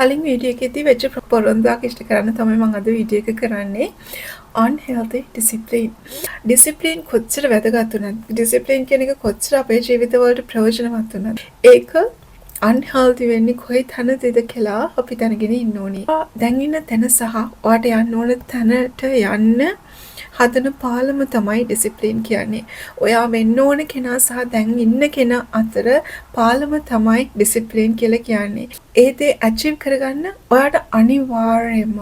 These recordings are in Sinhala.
කලින් වීඩියෝ එකේදී වෙච්ච පොරොන්දුවක් ඉෂ්ට කරන්න තමයි මම අද වීඩියෝ එක කරන්නේ. Unhealthy discipline. Discipline කොච්චර වැදගත් වුණත්, ඩිසිප්ලින් කියන එක කොච්චර අපේ ජීවිතවලට ප්‍රයෝජනවත් වුණත්, ඒක අන්හෙල්දි වෙන්නේ කොයි තැනදීද කියලා අපි දැනගෙන ඉන්න ඕනේ. දැන් ඉන්න තැන සහ ඔයාට යන්න ඕන තැනට යන්න හදන පාලම තමයි ඩිසිප්ලින් කියන්නේ. ඔයා වෙන්න ඕන කෙනා සහ දැන් ඉන්න කෙනා අතර පාලම තමයි ඩිසිප්ලින් කියලා කියන්නේ. ඒ දේ ඇචීව් කරගන්න ඔයාට අනිවාර්යයෙන්ම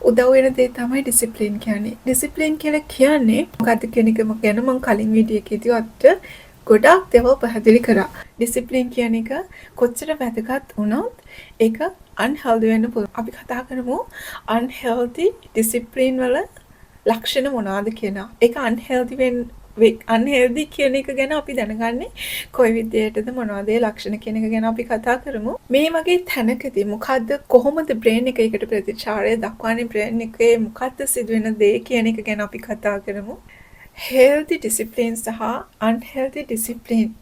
උදව් වෙන දේ තමයි ඩිසිප්ලින් කියන්නේ. ඩිසිප්ලින් කියලා කියන්නේ මොකද්ද කියන එක ගැන මං කලින් වීඩියෝ එකේදී ඔයාට ගොඩාක් දේවල් පැහැදිලි කරා. ඩිසිප්ලින් කියන එක කොච්චර වැදගත් වුණත් ඒක අන්හෙල්දි වෙන්න පුළුවන්. අපි කතා කරමු අන්හෙල්දි ඩිසිප්ලින් වල ලක්ෂණ මොනවාද කියලා. ඒක අන්හෙල්දි වෙන්න අන්හෙල්දි කියන එක ගැන අපි දැනගන්නේ කොයි විදියටද, මොනවද ඒ ලක්ෂණ කියන එක ගැන අපි කතා කරමු. මේ වගේ තැනකදී මොකද්ද, කොහොමද බ්‍රේන් එක ඒකට ප්‍රතිචාරය දක්වන්නේ, බ්‍රේන් එකේ මොකද්ද සිදුවෙන දේ කියන එක ගැන අපි කතා කරමු. හෙල්දි ඩිසිප්ලින් සහ අන්හෙල්දි ඩිසිප්ලින්,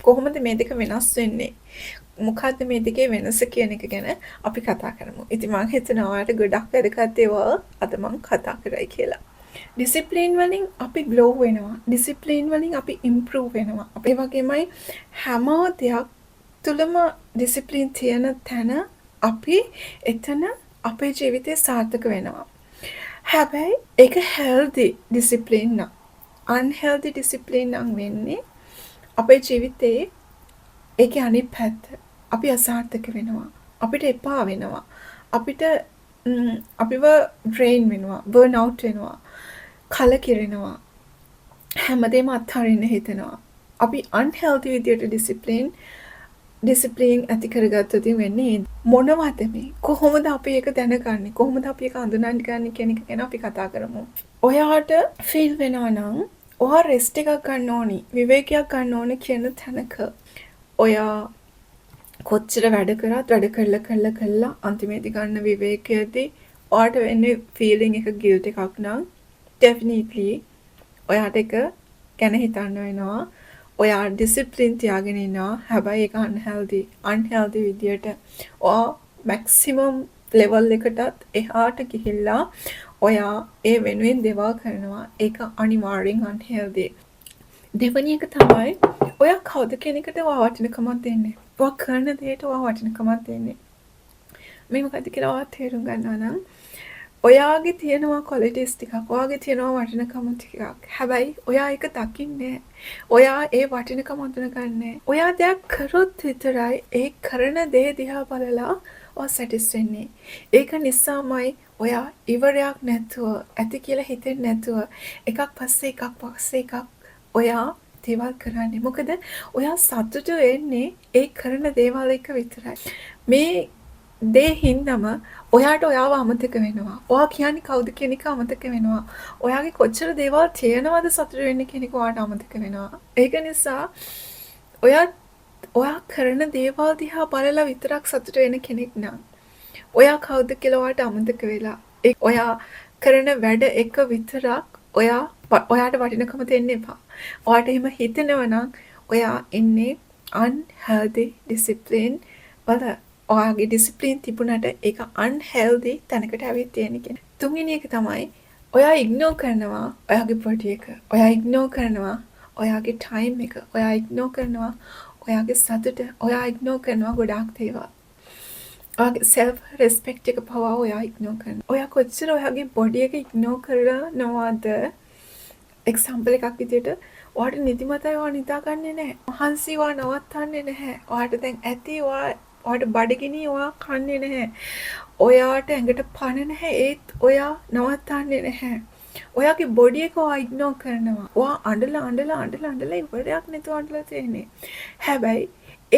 කොහොමද මේ දෙක වෙනස් වෙන්නේ? මොකද්ද මේ දෙකේ වෙනස කියන එක ගැන අපි කතා කරමු. ඉතින් මං හිතනවා ඔයාලට ගොඩක් වැදගත් දේවල් අද මං කතා කරයි කියලා. ඩිසිප්ලින් වලින් අපි ග්‍රෝ වෙනවා. ඩිසිප්ලින් වලින් අපි ඉම්ප්‍රූව් වෙනවා. ඒ වගේමයි හැම දෙයක් තුළම ඩිසිප්ලින් තියෙන තැන අපි එතන අපේ ජීවිතේ සාර්ථක වෙනවා. හැබැයි ඒක හෙල්දි ඩිසිප්ලින් නම්. අන්හෙල්දි ඩිසිප්ලින් නම් වෙන්නේ අපේ ජීවිතේ ඒකේ අනිත් පැත්ත. අපි අසාර්ථක වෙනවා. අපිට එපා වෙනවා. අපිට අපිව ඩ්‍රේන් වෙනවා. බර්න් අවුට් වෙනවා. කලකිරෙනවා. හැමදේම අත්හරින්න හිතෙනවා. අපි අන්හෙල්දි විදියට ඩිසිප්ලින් ඩිසිප්ලින් ඇති කරගත්තොත් වෙන්නේ මොනවද මේ? කොහොමද අපි ඒක දැනගන්නේ? කොහොමද අපි ඒක අඳුනගන්නේ කියන එක ගැන අපි කතා කරමු. ඔයාට ෆීල් වෙනවා නම් ඔයා රෙස්ට් එකක් ගන්න ඕනි, විවේකයක් ගන්න ඕනි කියන තැනක ඔයා කොච්චර වැඩ කරත්, වැඩ කරලා කරලා කරලා අන්තිමේදී ගන්න විවේකයේදී ඔයාට වෙන්නේ ෆීලිං එක ගිල්ට් එකක් නම්, ඩෙෆිනිට්ලි ඔයාට ඒක ගැන හිතන්න වෙනවා. ඔයා ඩිසිප්ලින් තියාගෙන ඉන්නවා. හැබැයි ඒක අන්හෙල්දි. අන්හෙල්දි විදියට ඔයා මැක්සිමම් ලෙවල් එකටත් එහාට ගිහිල්ලා ඔයා ඒ වෙනුවෙන් දේවල් කරනවා. ඒක අනිවාර්යෙන් අන්හෙල්දි. දෙවැනි එක තමයි ඔයා කවුද කියන එකට ඔයා වටිනකමක් දෙන්නේ. ඔයා කරන දේට ඔයා වටිනකමක් දෙන්නේ. මේ මොකද්ද කියලා ඔයා තේරුම් ගන්නවා නම්, ඔයාගේ තියෙනවා ක්වොලිටිස් ටිකක්. ඔයාගේ තියෙනවා වටිනකම ටිකක්. හැබැයි ඔයා ඒක දකින්නේ නෑ. ඔයා ඒ වටිනකම අඳුනගන්නේ නෑ. ඔයා දෙයක් කරොත් විතරයි ඒ කරන දේ දිහා බලලා ඔයා සැටිස් වෙන්නේ. ඒක නිසාමයි ඔයා ඉවරයක් නැතුව, ඇති කියලා හිතෙන්නේ නැතුව, එකක් පස්සේ එකක් පස්සේ එකක් ඔයා දේවල් කරන්නේ. මොකද ඔයා සතුටු වෙන්නේ ඒ කරන දේවල් එක්ක විතරයි. මේ දේ හින්දම ඔයාට ඔයාව අමතක වෙනවා. ඔයා කියන්නේ කවුද කියන එක අමතක වෙනවා. ඔයාගේ කොච්චර දේවල් තියෙනවද සතුටු වෙන්න කියන එක ඔයාට අමතක වෙනවා. ඒක නිසා ඔයා ඔයා කරන දේවල් දිහා බලලා විතරක් සතුටු වෙන කෙනෙක් නම්, ඔයා කවුද කියලා ඔයාට අමතක වෙලා, ඒ ඔයා කරන වැඩ එක විතරක් ඔයා ඔයාට වටිනකම දෙන්න එපා. ඔයාට එහෙම හිතෙනවා නම් ඔයා ඉන්නේ අන්හෙල්දි ඩිසිප්ලින් වල. ඔයාගේ ඩිසිප්ලින් තිබුණට ඒක අන්හෙල්දි තැනකට ඇවිත් තියෙන කියන. තුන්වෙනි එක තමයි ඔයා ඉග්නෝර් කරනවා ඔයාගේ බොඩි එක. ඔයා ඉග්නෝර් කරනවා ඔයාගේ ටයිම් එක. ඔයා ඉග්නෝර් කරනවා ඔයාගේ සතුට. ඔයා ඉග්නෝර් කරනවා ගොඩාක් දේවල්. ඔයාගේ සෙල්ෆ් රෙස්පෙක්ට් එක පවා ඔයා ඉග්නෝර් කරනවා. ඔයා කොච්චර ඔයාගේ බොඩි එක ඉග්නෝර් කරනවද? එක්සැම්පල් එකක් විදියට, ඔයාට නිදිමතයි, ඔයා නිදාගන්නේ නැහැ. මහන්සි, ඔයා නවත්තන්නේ නැහැ. ඔයාට දැන් ඇති, ඔයා ඔයාට බඩගිනි, ඔයා කන්නේ නැහැ. ඔයාට ඇඟට පණ නැහැ, ඒත් ඔයා නවත්තන්නේ නැහැ. ඔයාගේ බොඩි එක ඔයා ඉග්නෝර් කරනවා. ඔයා අඬලා අඬලා අඬලා අඬලා ඉවරයක් නැතුව අඬලා තියෙන්නේ. හැබැයි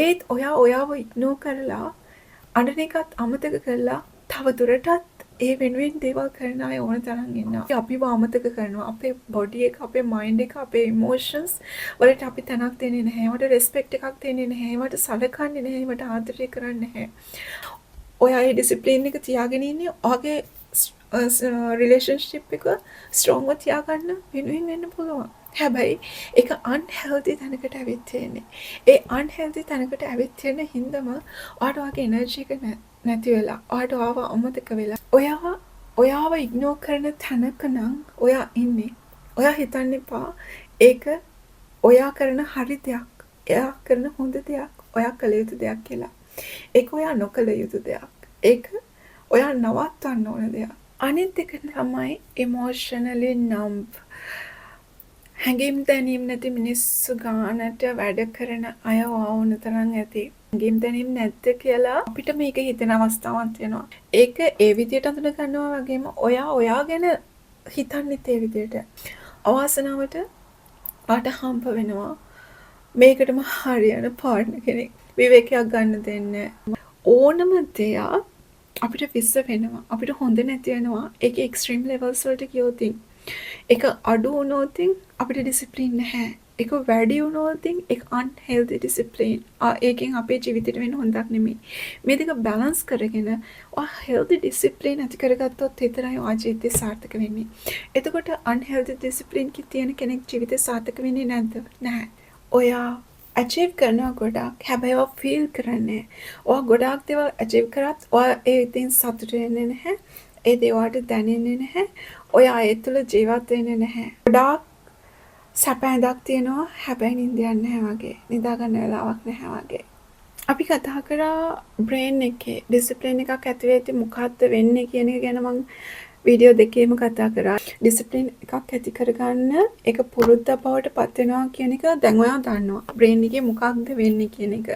ඒත් ඔයා ඔයාව ඉග්නෝර් කරලා, අඬන එකත් අමතක කරලා, තව දුරටත් ඒ වෙනුවෙන් දේවල් කරන අය ඕන තරම් ඉන්නවා. අපිව අමතක කරනවා. අපේ බොඩි එක, අපේ මයින්ඩ් එක, අපේ ඉමෝෂන්ස් වලට අපි තැනක් දෙන්නේ නැහැ. ඒවට රෙස්පෙක්ට් එකක් දෙන්නේ නැහැ. ඒවට සලකන්නේ නැහැ. ඒවට ආදරය කරන්නේ නැහැ. ඔයා ඒ ඩිසිප්ලින් එක තියාගෙන ඉන්නේ ඔයාගේ රිලේෂන්ෂිප් එක ස්ට්‍රෝංව තියාගන්න වෙනුවෙන් වෙන්න පුළුවන්. හැබැයි ඒක අන්හෙල්දි තැනකට ඇවිත් තියෙන්නේ. ඒ අන්හෙල්දි තැනකට ඇවිත් තියෙන හින්දම ඔයාට ඔයාගේ එනර්ජි එක නෑ. නැති වෙලා, ඔයාට ඔයාව අමතක වෙලා, ඔයා ඔයාව ඉග්නෝර් කරන තැනක නම් ඔයා ඉන්නේ. ඔයා හිතන්න එපා ඒක ඔයා කරන හරි දෙයක්, එයා කරන හොඳ දෙයක්, ඔයා කළ යුතු දෙයක් කියලා. ඒක ඔයා නොකළ යුතු දෙයක්. ඒක ඔයා නවත්තන්න ඕන දෙයක්. අනිත් එක තමයි ඉමෝෂනලි නම්බ්. හැඟීම් දැනීම් නැති මිනිස්සු ගානට වැඩ කරන අය ඔයා ඕන තරම් ඇති. හැඟීම් දැනීම් නැද්ද කියලා අපිට මේක හිතෙන අවස්ථාවක් තියෙනවා. ඒක ඒ විදියට අඳුන ගන්නවා වගේම ඔයා ඔයා ගැන හිතන්නෙත් ඒ විදියට. අවාසනාවට ඔයාට හම්බ වෙනවා මේකටම හරියන පාර්ට්නර් කෙනෙක්. විවේකයක් ගන්න දෙන්නේ. ඕනම දෙයක් අපිට විස වෙනවා. අපිට හොඳ නැති වෙනවා. ඒකේ එක්ස්ට්‍රීම් ලෙවල්ස් වලට ගියොතින්. ඒක අඩු වුණොතින් අපිට ඩිසිප්ලින් නැහැ. ඒක වැඩි වුණොතින් ඒක අන්හෙල්දි ඩිසිප්ලින්. ඒකෙන් අපේ ජීවිතේට වෙන හොඳක් නෙමෙයි. මේ දෙක බැලන්ස් කරගෙන ඔයා හෙල්දි ඩිසිප්ලින් ඇති කරගත්තොත් විතරයි ඔයා ජීවිතේ සාර්ථක වෙන්නේ. එතකොට අන්හෙල්දි ඩිසිප්ලින් තියෙන කෙනෙක් ජීවිතේ සාර්ථක වෙන්නේ නැද්ද? නැහැ. ඔයා ඇචීව් කරනවා ගොඩක්. හැබැයි ඔයා ෆීල් කරන්නේ නැහැ. ඔයා ගොඩාක් දේවල් ඇචීව් කරත් ඔයා ඒ ඉතින් සතුටු වෙන්නේ නැහැ. ඒ දේ ඔයාට දැනෙන්නේ නැහැ. ඔයා ඒ තුළ ජීවත් වෙන්නේ නැහැ. ගොඩාක් සැප ඇඳක් තියෙනවා, හැබැයි නින්ද යන්නේ නැහැ වගේ. නිදා ගන්න වෙලාවක් නැහැ වගේ. අපි කතා කරා බ්‍රේන් එකේ ඩිසිප්ලින් එකක් ඇති වෙද්දි මොකද්ද වෙන්නේ කියන එක ගැන මං වීඩියෝ දෙකේම කතා කරා. ඩිසිප්ලින් එකක් ඇති කරගන්න ඒක පුරුද්දක් බවට පත් වෙනවා කියන එක දැන් ඔයා දන්නවා. බ්‍රේන් එකේ මොකක්ද වෙන්නේ කියන එක.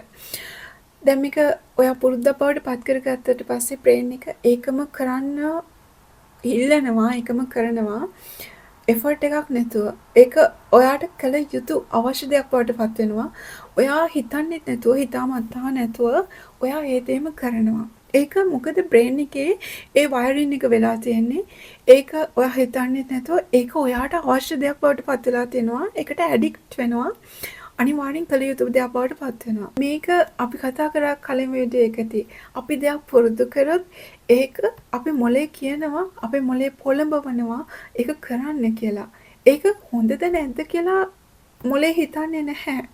දැන් මේක ඔයා පුරුද්දක් බවට පත් කරගත්තට පස්සේ බ්‍රේන් එක ඒකම කරන්න ඉල්ලනවා, ඒකම කරනවා එෆර්ට් එකක් නැතුව. ඒක ඔයාට කළ යුතු අවශ්‍ය දෙයක් බවට පත් වෙනවා. ඔයා හිතන්නෙත් නැතුව, හිතාමතා නැතුව ඔයා ඒ දේම කරනවා. ඒක මොකද බ්‍රේන් එකේ ඒ වයරින් එක වෙලා තියෙන්නේ. ඒක ඔයා හිතන්නෙත් නැතුව ඒක ඔයාට අවශ්‍ය දෙයක් බවට පත් වෙලා තියෙනවා. ඒකට ඇඩික්ට් වෙනවා. අනිවාර්යෙන් කළ යුතු දෙයක් බවට පත් වෙනවා. මේක අපි කතා කරා කලින් වීඩියෝ එකදී. අපි දෙයක් පුරුදු කරොත් ඒක අපේ මොලේ කියනවා, අපේ මොලේ පොළඹවනවා ඒක කරන්න කියලා. ඒක හොඳද නැද්ද කියලා මොලේ හිතන්නේ නැහැ.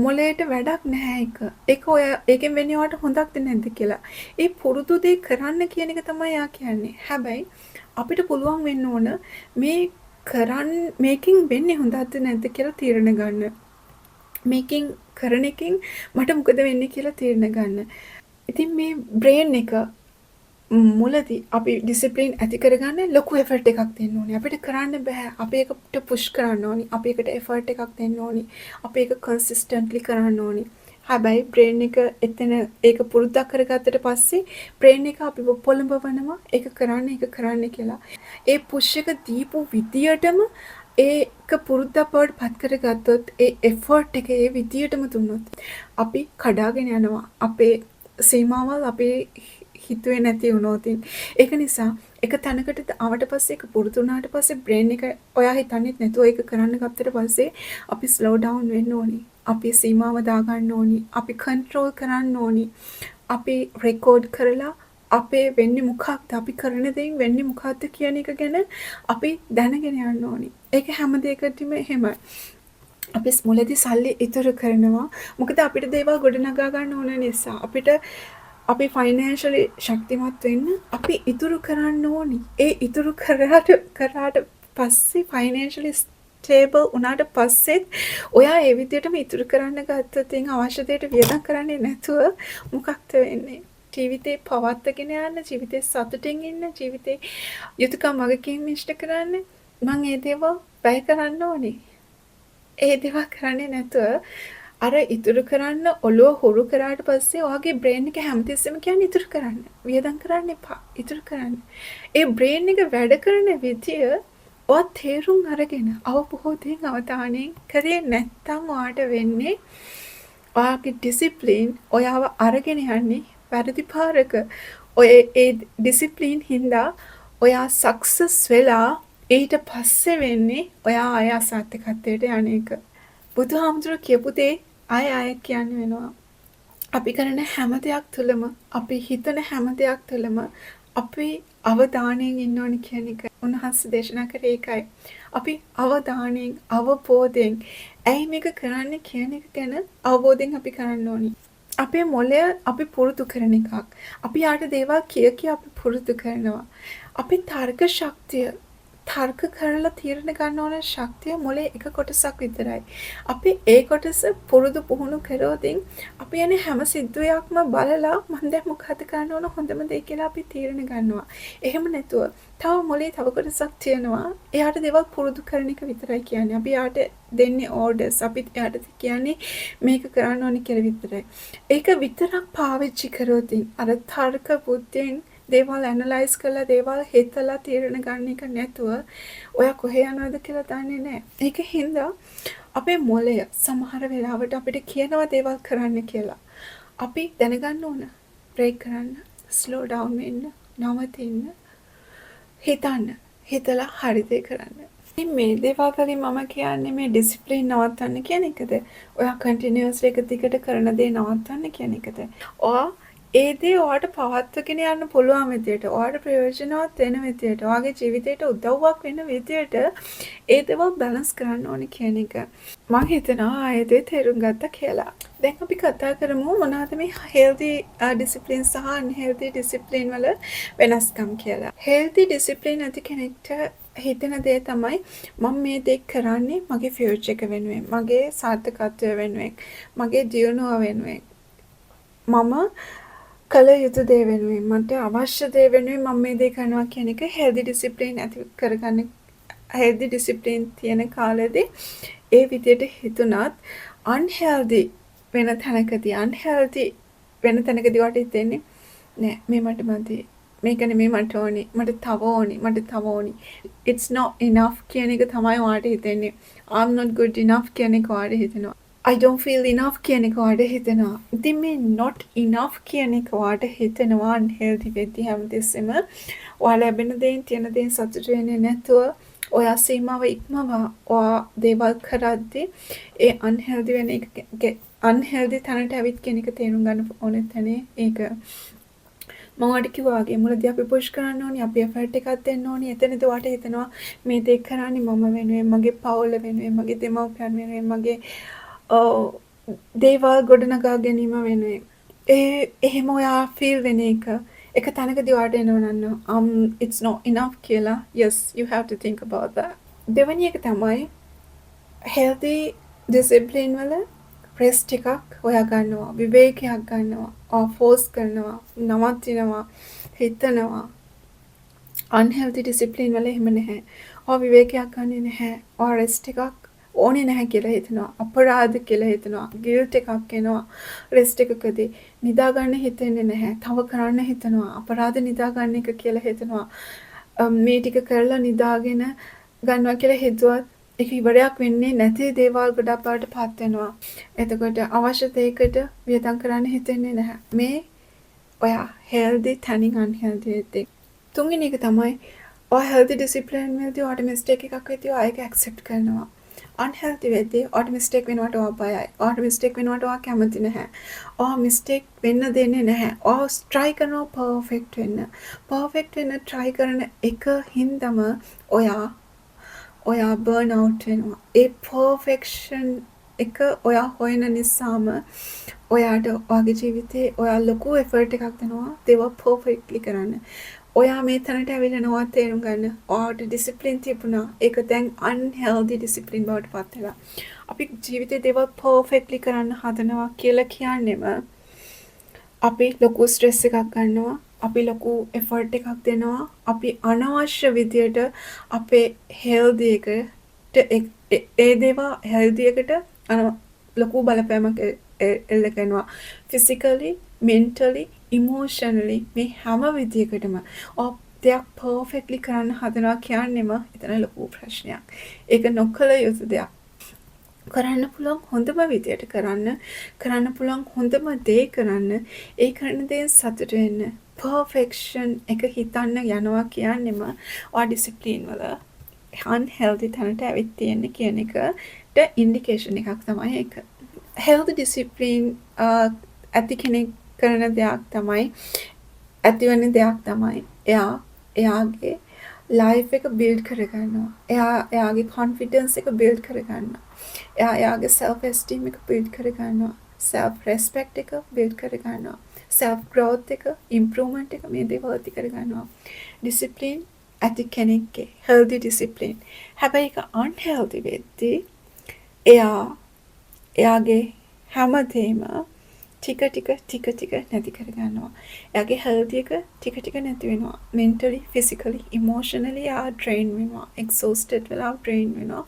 මොලේට වැඩක් නැහැ ඒක. ඒක ඔය ඒකෙන් වෙන්නේ ඔයාට හොඳක්ද නැද්ද කියලා. ඒ පුරුදු දේ කරන්න කියන එක තමයි එයා කියන්නේ. හැබැයි අපිට පුළුවන් වෙන්න ඕන මේ කරන් මේකෙන් වෙන්නේ හොඳක්ද නැද්ද කියලා තීරණ ගන්න. මේකෙන් කරන එකෙන් මට මොකද වෙන්නේ කියලා තීරණ ගන්න. ඉතින් මේ බ්‍රේන් එක මුලදී අපි ඩිසිප්ලින් ඇති කරගන්න ලොකු එෆර්ට් එකක් දෙන්න ඕනේ. අපිට කරන්න බෑ. අපි ඒකට පුෂ් කරන්න ඕනි. අපි ඒකට එෆර්ට් එකක් දෙන්න ඕනි. අපි ඒක කන්සිස්ටන්ට්ලි කරන්න ඕනි. හැබැයි බ්‍රේන් එක එතන ඒක පුරුද්දක් කරගත්තට පස්සේ බ්‍රේන් එක අපිව පොළඹවනවා ඒක කරන්න, ඒක කරන්න කියලා. ඒ පුෂ් එක දීපු විදියටම ඒක පුරුද්දක් බවට පත් කරගත්තොත්, ඒ එෆර්ට් එක ඒ විදියටම දුන්නොත් අපි කඩාගෙන යනවා. අපේ සීමාවල් අපි හිතුවේ නැති වුණොත්. ඒක නිසා එක තැනකට ආවට පස්සේ, ඒක පුරුදු වුණාට පස්සේ, බ්‍රේන් එක ඔයා හිතන්නෙත් නැතුව ඒක කරන්න ගත්තට පස්සේ අපි ස්ලෝ ඩවුන් වෙන්න ඕනි. අපි සීමාව දාගන්න ඕනි. අපි කන්ට්‍රෝල් කරන්න ඕනි. අපි රෙකෝඩ් කරලා අපේ වෙන්නේ මොකක්ද, අපි කරන දෙයින් වෙන්නේ මොකක්ද කියන එක ගැන අපි දැනගෙන යන්න ඕනි. ඒක හැම දෙයකටම එහෙමයි. අපි මුලදී සල්ලි ඉතුරු කරනවා. මොකද අපිට දේවල් ගොඩනගා ගන්න ඕන නිසා. අපිට අපි ෆයිනෑන්ෂලි ශක්තිමත් වෙන්න අපි ඉතුරු කරන්න ඕනි. ඒ ඉතුරු කරාට කරාට පස්සේ, ෆයිනෑන්ෂලි ස්ටේබල් වුණාට පස්සෙත් ඔයා ඒ විදිහටම ඉතුරු කරන්න ගත්තොත්, අවශ්‍ය දෙයට වියදම් කරන්නේ නැතුව මොකක්ද වෙන්නේ? ජීවිතේ පවත්වාගෙන යන්න, ජීවිතේ සතුටින් ඉන්න, ජීවිතේ යුතුකම් වගකීම් ඉෂ්ට කරන්න මං ඒ දේවල් වැය කරන්න ඕනේ. ඒ දේවල් කරන්නේ නැතුව අර ඉතුරු කරන්න ඔළුව හුරු කරාට පස්සේ ඔයාගේ බ්‍රේන් එක හැමතිස්සෙම කියන්නේ ඉතුරු කරන්න. වියදම් කරන්න එපා. ඉතුරු කරන්න. ඒ බ්‍රේන් එක වැඩ කරන විදිය ඔයා තේරුම් අරගෙන අවබෝධයෙන් අවධානයෙන් කරේ නැත්තම් ඔයාට වෙන්නේ ඔයාගේ ඩිසිප්ලින් ඔයාව අරගෙන යන්නේ වැරදි පාරක. ඔය ඒ ඩිසිප්ලින් හින්දා ඔයා සක්සස් වෙලා ඊට පස්සේ වෙන්නේ ඔයා ආය අසාර්ථකත්වයට යන එක. බුදුහාමුදුරුවෝ කියපු දේ ආය ආය කියන්න වෙනවා. අපි කරන හැම දෙයක් තුළම, අපි හිතන හැම දෙයක් තුළම අපි අවධානයෙන් ඉන්න ඕනි කියන එක උන්වහන්සේ දේශනා කරේ ඒකයි. අපි අවධානයෙන්, අවබෝධයෙන්, ඇයි මේක කරන්නේ කියන එක ගැන අවබෝධයෙන් අපි කරන්න ඕනි. අපේ මොළය අපි පුරුදු කරන එකක්. අපි එයාට දේවල් කිය කිය අපි පුරුදු කරනවා. අපේ තර්ක ශක්තිය, තර්ක කරලා තීරණ ගන්න ඕන ශක්තිය මොලේ එක කොටසක් විතරයි. අපි ඒ කොටස පුරුදු පුහුණු කරොතින් අපි යන හැම සිද්ධියක්ම බලලා මං දැන් මොකද්ද කරන්න ඕන හොඳම දේ කියලා අපි තීරණ ගන්නවා. එහෙම නැතුව තව මොලේ තව කොටසක් තියෙනවා. එයාට දේවල් පුරුදු කරන එක විතරයි කියන්නේ. අපි එයාට දෙන්නේ ඕඩර්ස්. අපි එයාට කියන්නේ මේක කරන්න ඕනේ කියලා විතරයි. ඒක විතරක් පාවිච්චි කරොතින් අර තර්ක බුද්ධියෙන් දේවල් ඇනලයිස් කරලා, දේවල් හිතලා තීරණ ගන්න එක නැතුව ඔයා කොහේ යනවද කියලා දන්නේ නැහැ. ඒක හින්දා අපේ මොළය සමහර වෙලාවට අපිට කියනවා දේවල් කරන්න කියලා. අපි දැනගන්න ඕන බ්‍රේක් කරන්න, ස්ලෝ ඩවුන් වෙන්න, නවතින්න, හිතන්න. හිතලා හරි දේ කරන්න. ඉතින් මේ දේවල් වලින් මම කියන්නේ මේ ඩිසිප්ලින් නවත්තන්න කියන එකද? ඔයා කන්ටිනියස්ලි එක දිගට කරන දේ නවත්තන්න කියන එකද? ඔයා ඒ දේ ඔයාට පවත්වගෙන යන්න පුළුවන් විදියට, ඔයාට ප්‍රයෝජනවත් වෙන විදියට, ඔයාගේ ජීවිතේට උදව්වක් වෙන විදියට ඒ දේවල් බැලන්ස් කරන්න ඕනේ කියන එක. මං හිතනවා ඒ දේ තේරුම් ගත්තා කියලා. දැන් අපි කතා කරමු මොනවද මේ හෙල්දි ඩිසිප්ලින් සහ අන්හෙල්දි ඩිසිප්ලින් වල වෙනස්කම් කියලා. හෙල්දි ඩිසිප්ලින් ඇති කෙනෙක්ට හිතෙන දේ තමයි මම මේ දේ කරන්නේ මගේ ෆියුචර් එක වෙනුවෙන්, මගේ සාර්ථකත්වය වෙනුවෙන්, මගේ දියුණුව වෙනුවෙන්. මම කළ යුතු දේ වෙනුවෙන්, මට අවශ්‍ය දේ වෙනුවෙන් මම මේ දේ කරනවා කියන එක හෙල්දි ඩිසිප්ලින් ඇති කරගන්න, හෙල්දි ඩිසිප්ලින් තියෙන කාලෙදී ඒ විදියට හිතුණත්, අන්හෙල්දි වෙන තැනකදී, අන්හෙල්දි වෙන තැනකදී ඔයාට හිතෙන්නේ නෑ, මේ මට මදි. මේක නෙමෙයි මට ඕනි. මට තව ඕනි. මට තව ඕනි. It's not enough කියන එක තමයි ඔයාට හිතෙන්නේ. I'm not good enough කියන එක ඔයාට හිතෙනවා. I don't feel enough කියන එක ඔයාට හිතෙනවා. ඉතින් මේ not enough කියන එක ඔයාට හිතෙනවා unhealthy වෙද්දි. හැමතිස්සෙම ඔයා ලැබෙන දේෙන්, තියෙන දේෙන් සතුටු වෙන්නේ නැතුව, ඔයා සීමාව ඉක්මවා ඔයා දේවල් කරද්දි ඒ unhealthy වෙන එක, unhealthy තැනට ඇවිත් කියන එක තේරුම් ගන්න ඕනේ තැනේ ඒක. මම ඔයාලට කිව්වා වගේ මුලදී අපි පුෂ් කරන්න ඕනි, අපි එෆර්ට් එකක් දෙන්න ඕනි. එතනදී ඔයාට හිතෙනවා මේ දේ කරන්නේ මම වෙනුවෙන්, මගේ පවුල වෙනුවෙන්, මගේ දෙමව්පියන් වෙනුවෙන්, මගේ දේවල් ගොඩනගා ගැනීම වෙනුවෙන්. ඒ එහෙම ඔයා ෆීල් වෙන එක එක තැනකදී ඔයාට එනවා නම් it's not enough කියලා. Yes, you have to think about that. දෙවෙනි එක තමයි healthy discipline වල රෙස්ට් එකක් ඔයා ගන්නවා, විවේකයක් ගන්නවා, ඔයා පෝස් කරනවා, නවතිනවා, හිතනවා. අන්හෙල්ති ඩිසිප්ලින් වල එහෙම නැහැ. ඔයා විවේකයක් ගන්නෙ නැහැ. ඔයා රෙස්ට් එකක් ඕනේ නැහැ කියලා හිතනවා. අපරාධ කියලා හිතනවා. ගිල්ට් එකක් එනවා රෙස්ට් එකකදී. නිදා ගන්න හිතෙන්නේ නැහැ. තව කරන්න හිතනවා. අපරාධ නිදා ගන්න එක කියලා හිතනවා. මේ ටික කරලා නිදාගෙන ගන්නවා කියලා හිතුවත් ඒක ඉවරයක් වෙන්නේ නැති දේවල් ගොඩක් බවට පත් වෙනවා. එතකොට අවශ්‍ය දෙයකට වියදම් කරන්න හිතෙන්නේ නැහැ. මේ ඔයා හෙල්දි තැනින් අන්හෙල්දි වෙද්දි. තුන්වෙනි එක තමයි ඔයා හෙල්දි ඩිසිප්ලින් වලදී ඔයාට මිස්ටේක් එකක් වෙද්දී ඔයා ඒක ඇක්සෙප්ට් කරනවා. අන්හෙල්ති වෙද්දී ඔයාට මිස්ටේක් වෙනවට ඔයා බයයි. ඔයාට මිස්ටේක් වෙනවට ඔයා කැමති නැහැ. ඔයා මිස්ටේක් වෙන්න දෙන්නේ නැහැ. ඔයා ට්‍රයි කරනවා පර්ෆෙක්ට් වෙන්න. පර්ෆෙක්ට් වෙන්න ට්‍රයි කරන එක හින්දම ඔයා ඔයා බර්න් අවුට් වෙනවා. ඒ පර්ෆෙක්ෂන් එක ඔයා හොයන නිසාම ඔයාට ඔයාගේ ජීවිතේ ඔයා ලොකු එෆර්ට් එකක් දෙනවා දේවල් පර්ෆෙක්ට්ලි කරන්න. ඔයා මේ තැනට ඇවිල්ලා යනවා තේරුම් ගන්න. ඔයාට ඩිසිප්ලින් තිබුණා. ඒක දැන් අන්හෙල්දි ඩිසිප්ලින් බවට පත් වෙලා. අපි ජීවිතේ දේවල් පර්ෆෙක්ට්ලි කරන්න හදනවා කියලා කියන්නෙම අපි ලොකු ස්ට්‍රෙස් එකක් ගන්නවා. අපි ලොකු එෆර්ට් එකක් දෙනවා. අපි අනවශ්‍ය විදියට අපේ හෙල්දි එකට, ඒ දේවල් හෙල්දි එකට ලොකු බලපෑමක් එල්ල කරනවා. ෆිසිකලි, මෙන්ටලි, ඉමෝෂනලි මේ හැම විදියකටම ඔයා දෙයක් පර්ෆෙක්ට්ලි කරන්න හදනවා කියන්නෙම එතන ලොකු ප්‍රශ්නයක්. ඒක නොකළ යුතු දෙයක්. කරන්න පුළුවන් හොඳම විදියට කරන්න, කරන්න පුළුවන් හොඳම දේ කරන්න, ඒ කරන දේෙන් සතුටු වෙන්න. පර්ෆෙක්ෂන් එක හිතන්න යනවා කියන්නෙම ඔයා ඩිසිප්ලින් වල අන්හෙල්දි තැනට ඇවිත් තියෙන්නේ කියන එකට ඉන්ඩිකේෂන් එකක් තමයි ඒක. හෙල්දි ඩිසිප්ලින් ඇති කෙනෙක් කරන දෙයක් තමයි, ඇතිවන දෙයක් තමයි එයා එයාගේ ලයිෆ් එක බිල්ඩ් කරගන්නවා. එයා එයාගේ කොන්ෆිඩන්ස් එක බිල්ඩ් කරගන්නවා. එයා එයාගේ සෙල්ෆ් එස්ටීම් එක බිල්ඩ් කරගන්නවා. සෙල්ෆ් රෙස්පෙක්ට් එක බිල්ඩ් කරගන්නවා. සෙල්ෆ් ග්‍රෝත් එක, ඉම්ප්‍රූව්මන්ට් එක, මේ දේවල් ඇති කරගන්නවා. ඩිසිප්ලින් ඇති කෙනෙක්ගේ හෙල්දි ඩිසිප්ලින්. හැබැයි ඒක අන්හෙල්දි වෙද්දි එයා එයාගේ හැමදේම ටික ටික ටික ටික නැති කරගන්නවා. එයාගේ හෙල්ති එක ටික ටික නැති වෙනවා. මෙන්ටලි, ෆිසිකලි, ඉමෝෂනලි එයා ඩ්‍රේන් වෙනවා. එක්සෝස්ටඩ් වෙලා ඩ්‍රේන් වෙනවා.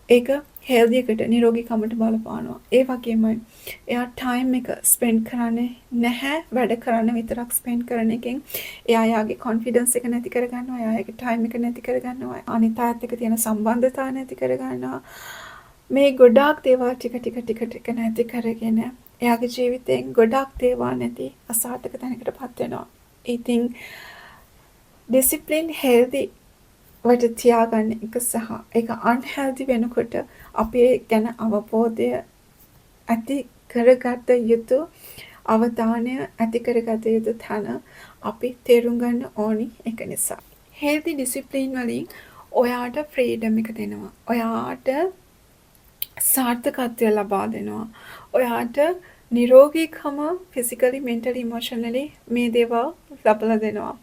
ඒක හෙල්ති එකට, නිරෝගීකමට බලපානවා. ඒ වගේමයි එයා ටයිම් එක ස්පෙන්ඩ් කරන්නේ නැහැ. වැඩ කරන්න විතරක් ස්පෙන්ඩ් කරන එකෙන් එයා එයාගේ කොන්ෆිඩන්ස් එක නැති කරගන්නවා. එයා එයාගේ ටයිම් එක නැති කරගන්නවා. අනිත් අයත් එක්ක තියෙන සම්බන්ධතා නැති කරගන්නවා. මේ ගොඩාක් දේවල් ටික ටික ටික ටික නැති කරගෙන එයාගේ ජීවිතයෙන් ගොඩක් දේවල් නැති අසාර්ථක තැනකට පත් වෙනවා. ඉතින් ඩිසිප්ලින් හෙල්දි වට තියාගන්න එක සහ ඒක අන්හෙල්දි වෙනකොට අපි ඒ ගැන අවබෝධය ඇති කරගත යුතු, අවධානය ඇති කරගත යුතු තැන අපි තේරුම් ගන්න ඕනි ඒක නිසා. හෙල්දි ඩිසිප්ලින් වලින් ඔයාට ෆ්‍රීඩම් එක දෙනවා. ඔයාට සාර්ථකත්වය ලබා දෙනවා. ඔයාට නිරෝගීකම ෆිසිකලි, මෙන්ටලි, ඉමෝෂනලි මේ දේවල් ලබලා දෙනවා.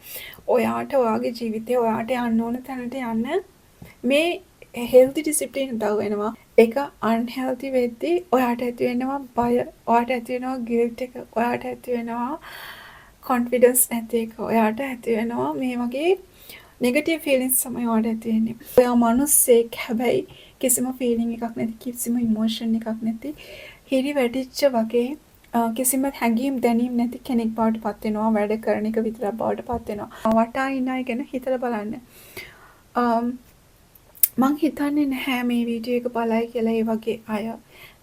ඔයාට ඔයාගේ ජීවිතේ ඔයාට යන්න ඕන තැනට යන්න මේ හෙල්ති ඩිසිප්ලින් උදව් වෙනවා. ඒක අන්හෙල්ති වෙද්දි ඔයාට ඇති වෙනවා බය, ඔයාට ඇති වෙනවා ගිල්ට් එක, ඔයාට ඇති වෙනවා කොන්ෆිඩන්ස් නැති එක, ඔයාට ඇති වෙනවා මේ වගේ නෙගටිව් ෆීලිංස් තමයි ඔයාට ඇති වෙන්නේ. ඔයා මනුස්සයෙක්, හැබැයි කිසිම ෆීලිං එකක් නැති, කිසිම ඉමෝෂන් එකක් නැති, හිරි වැටිච්ච වගේ කිසිම හැඟීම් දැනීම් නැති කෙනෙක් බවට පත් වෙනවා. වැඩ කරන එක විතරක් බවට පත් වෙනවා. වටා ඉන්න අය ගැන හිතලා බලන්න. මං හිතන්නේ නැහැ මේ වීඩියෝ එක බලයි කියලා ඒ වගේ අය.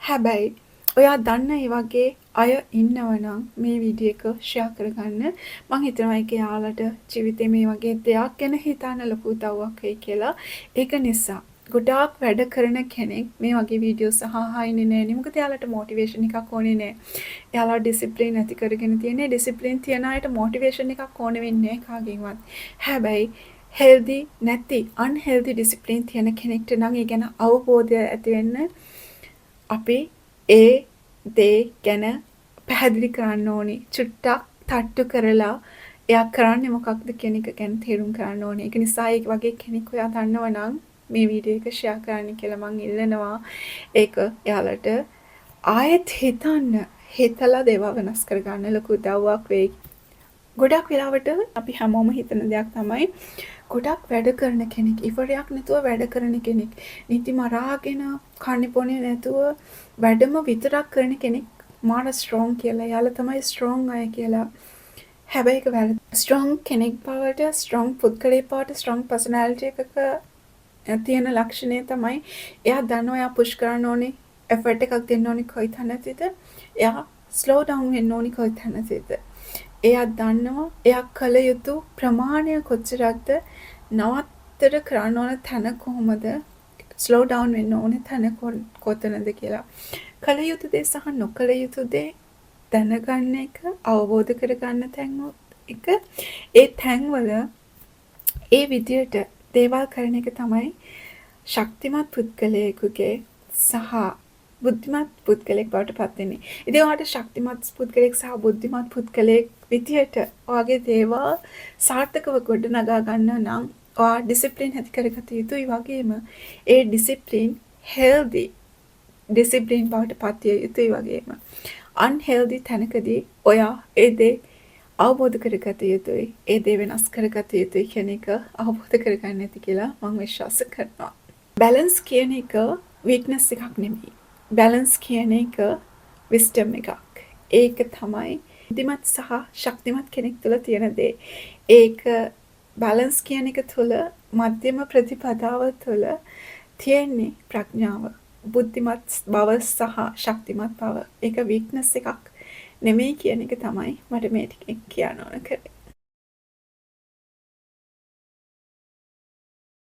හැබැයි ඔයා දන්න ඒ වගේ අය ඉන්නවනම් මේ වීඩියෝ එක ෂෙයා කරගන්න. මං හිතනවා ඒක එයාලට ජීවිතේ මේ වගේ දෙයක් ගැන හිතන්න ලොකු උදව්වක් වෙයි කියලා. ඒක නිසා ගොඩාක් වැඩ කරන කෙනෙක් මේ වගේ වීඩියෝස් අහ අහ ඉන්නේ නෑනේ. මොකද එයාලට මොටිවේෂන් එකක් ඕනේ නෑ. එයාලා ඩිසිප්ලින් ඇති කරගෙන තියෙන්නේ. ඩිසිප්ලින් තියන අයට මොටිවේෂන් එකක් ඕනේ වෙන්නේ නෑ කාගෙන්වත්. හැබැයි හෙල්දි නැති, අන්හෙල්දි ඩිසිප්ලින් තියෙන කෙනෙක්ට නම් ඒ ගැන අවබෝධය ඇති වෙන්න අපි ඒ දේ ගැන පැහැදිලි කරන්න ඕනි. චුට්ටක් තට්ටු කරලා එයා කරන්නේ මොකක්ද කියන එක ගැන තේරුම් කරන්න ඕනේ. ඒක නිසා ඒ වගේ කෙනෙක් ඔයා දන්නව නම් මේ වීඩියෝ එක ෂෙයා කරන්න කියලා මං ඉල්ලනවා. ඒක එයාලට ආයෙත් හිතන්න, හිතලා දේවල් වෙනස් කරගන්න ලොකු උදව්වක් වෙයි. ගොඩක් වෙලාවට අපි හැමෝම හිතන දෙයක් තමයි ගොඩක් වැඩ කරන කෙනෙක්, ඉවරයක් නැතුව වැඩ කරන කෙනෙක්, නිදි මරාගෙන කන්නේ බොන්නේ නැතුව වැඩම විතරක් කරන කෙනෙක් මාර ස්ට්‍රෝං කියලා. එයාලා තමයි ස්ට්‍රෝං අය කියලා. හැබැයි ඒක වැරදි. ස්ට්‍රෝං කෙනෙක් බවට, ස්ට්‍රෝං පුද්ගලයෙක් බවට, ස්ට්‍රෝං පර්සනැලිටි එකක තියෙන ලක්ෂණය තමයි එයා දන්නවා එයා පුෂ් කරන්න ඕනේ, එෆර්ට් එකක් දෙන්න ඕනේ කොයි තැනදීද, එයා ස්ලෝ ඩවුන් වෙන්න ඕනේ කොයි තැනදීද. එයා දන්නවා එයා කළ යුතු ප්‍රමාණය කොච්චරක්ද, නවත්තර කරන්න ඕන තැන කොහොමද, ස්ලෝ ඩවුන් වෙන්න ඕන තැන කොතනද කියලා. කළ යුතු දේ සහ නොකළ යුතු දේ දැනගන්න එක, අවබෝධ කරගන්න තැන් එක, ඒ තැන්වල ඒ විදියට දේවල් කරන එක තමයි ශක්තිමත් පුද්ගලයෙකුගේ සහ බුද්ධිමත් පුද්ගලයෙක් බවට පත් වෙන්නේ. ඉතින් ඔයාට ශක්තිමත් පුද්ගලයෙක් සහ බුද්ධිමත් පුද්ගලයෙක් විදියට ඔයාගේ දේවල් සාර්ථකව ගොඩනගා ගන්න නම් ඔයා ඩිසිප්ලින් ඇති කරගත යුතුයි වගේම ඒ ඩිසිප්ලින් හෙල්දි ඩිසිප්ලින් බවට පත් විය යුතුයි වගේම අන්හෙල්දි තැනකදී ඔයා ඒ දේ අවබෝධ කරගත යුතුයි. ඒ දේ වෙනස් කරගත යුතුයි කියන එක අවබෝධ කරගන්න ඇති කියලා මං විශ්වාස කරනවා. බැලන්ස් කියන එක වීක්නස් එකක් නෙමෙයි. බැලන්ස් කියන එක විස්ඩම් එකක්. ඒක තමයි බුද්ධිමත් සහ ශක්තිමත් කෙනෙක් තුළ තියෙන දේ. ඒක බැලන්ස් කියන එක තුළ, මධ්‍යම ප්‍රතිපදාව තුළ තියෙන්නේ ප්‍රඥාව. බුද්ධිමත් බව සහ ශක්තිමත් බව. ඒක වීක්නස් එකක් නෙමෙයි කියන එක තමයි මට මේ ටිකෙන් කියන්න ඕන කරේ.